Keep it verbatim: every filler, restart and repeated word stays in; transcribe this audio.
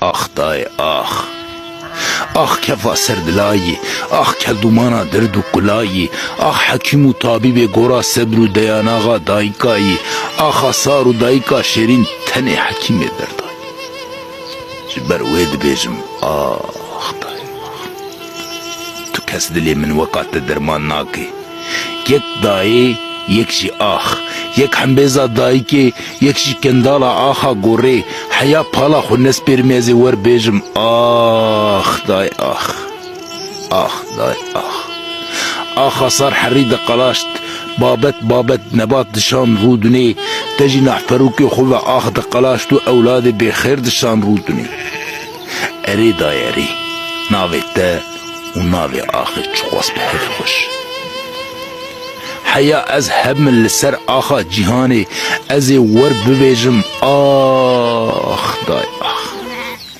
Ax dayê ax. Ax kefa ser dilayê, ax kedûmana dird û kulayê, ax hekîm û tabîbê gora sebr û deyanaxa dayikayê, axa sar û dayika şêrîn tenê hekîmê derdayê. Ji ber wê dibêjim, ax dayê ax. Tu kes dilê min weka te derman nake. Yek dayê, yek jî ax. Yek hembêza dayikê, yek jî kendala axa gorê. Heya pala xwe nespêrmê ez ê wer bêjim, ax dayê ax. Ax dayê ax. Axa sar herî diqelaşt, babet babet nebat dişan rûdinê. Te jî nahperûkê xwe ve ax diqelaşt û ewladê bêxêr dişan rûdinê. Erê dayê erê, navê te û navê axê çiqas bi hev xweş. Heya ez hebim li ser axa cîhanê, ez ê wer bibêjim, ax dayê ax.